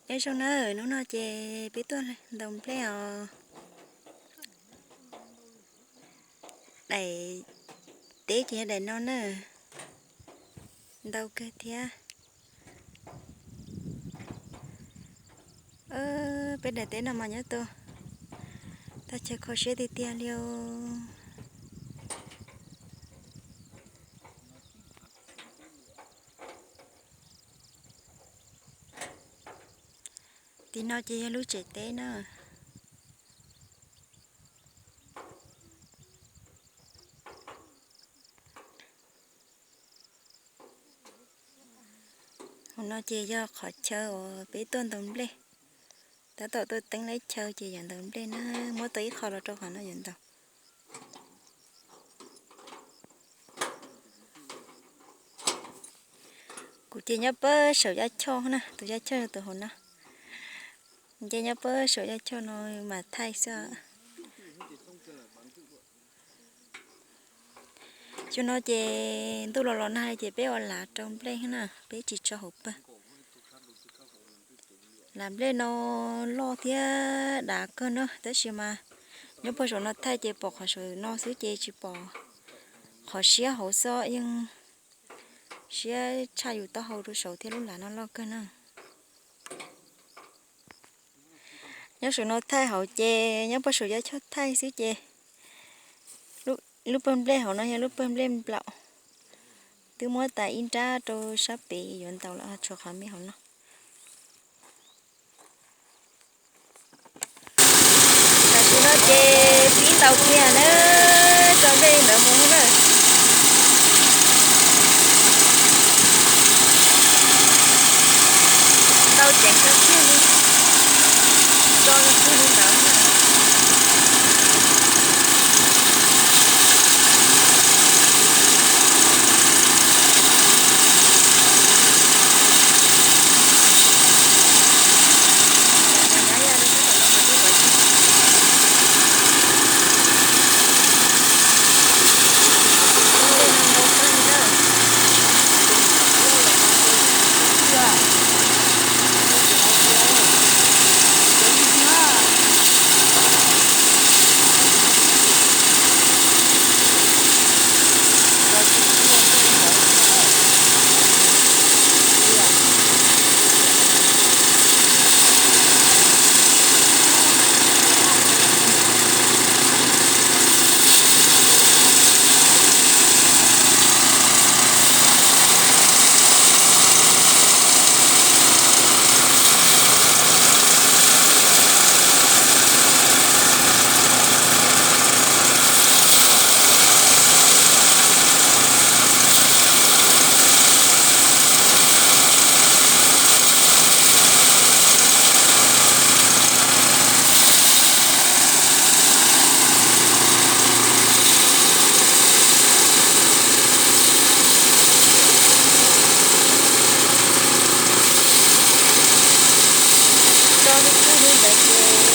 Nyob zoo na, hnub no ces peb tuaj ntaus nplej os. Daim teb ces yog daim no na, ntau kawg thiab. Peb daim teb no mas nyob tau tag chaw kho siab tiag tiag li os. Tim no ces yog lub tsev teb na. Hauv no ces yog qhov chaw uas peb tuaj ntaus nplej. Tab tom tuaj teeb lawv chaw ces yuav ntaus nplej na, muab tau ib qho los rau qhov no yuav ntaus. Kuv ces nyob pab saum yaj choj na, tus yaj choj yog tus hauv no. Nce nyob pab saum yaj choj no mas thaij xwb. Xyoo no ces ntuj los los nag ces peb ua lav rau nplej na, peb tsis tso hauv pawg. Lav nplej no loj thiab dav kawg na, tab sis mas nyob pab saum no thaij ces pom qhov saum no xwb ces tsis pom qhov siab hauv xwb, yeej siab tshaj yus taub hau rau saud thiab, lub lav no loj kawg na. Nyob saum no thaij hauv ces nyob pab saum yaj choj thaij xwb ces lub pawg nplej hauv no yog lub pawg nplej nplaum, twb muab tas ib nrab rau sab pem yuav ntaus lawm, tshuav qhov me hauv no. Tam sim no ces pib ntaus kiag na, tso nplej li ntawd mus na. Ntau ceev kawg kiag li, tso kiag li ntawd na. Tso li kawg li ntawd ces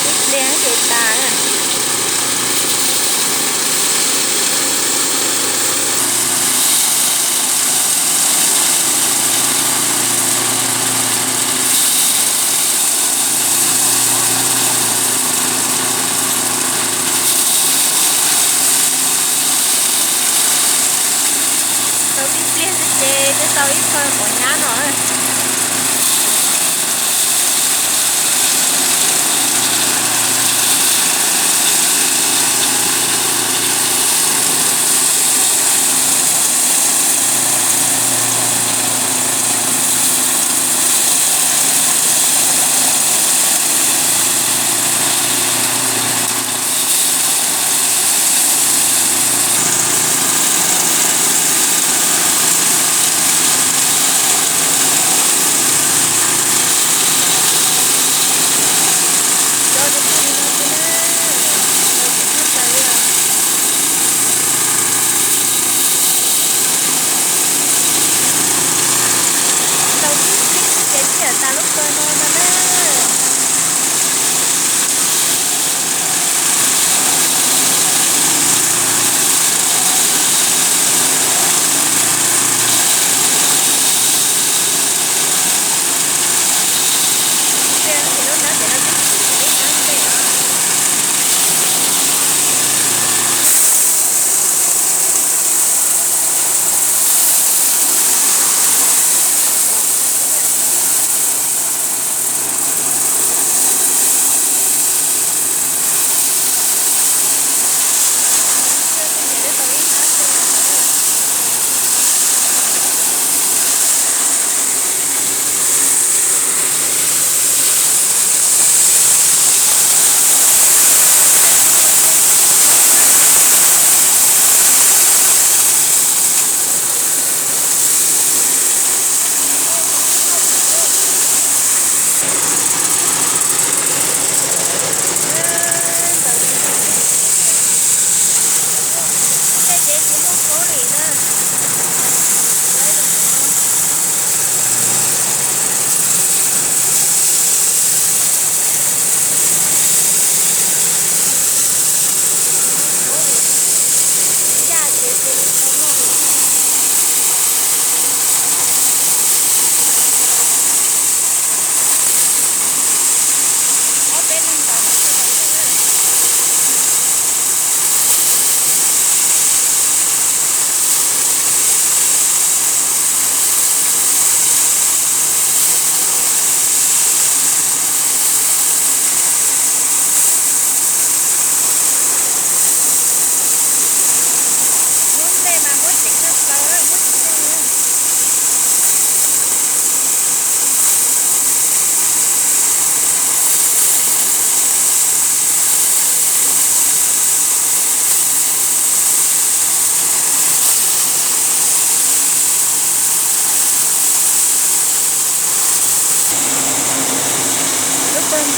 ib pliag ces tas na. Tau tib pliag xwb ces twb tau ib pawg quav nyab no.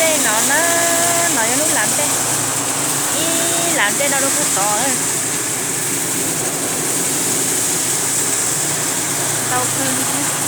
Tej no na, no yog lub lav ntej, ib lav ntej no rau puag tod. Ntau kawg li thiab.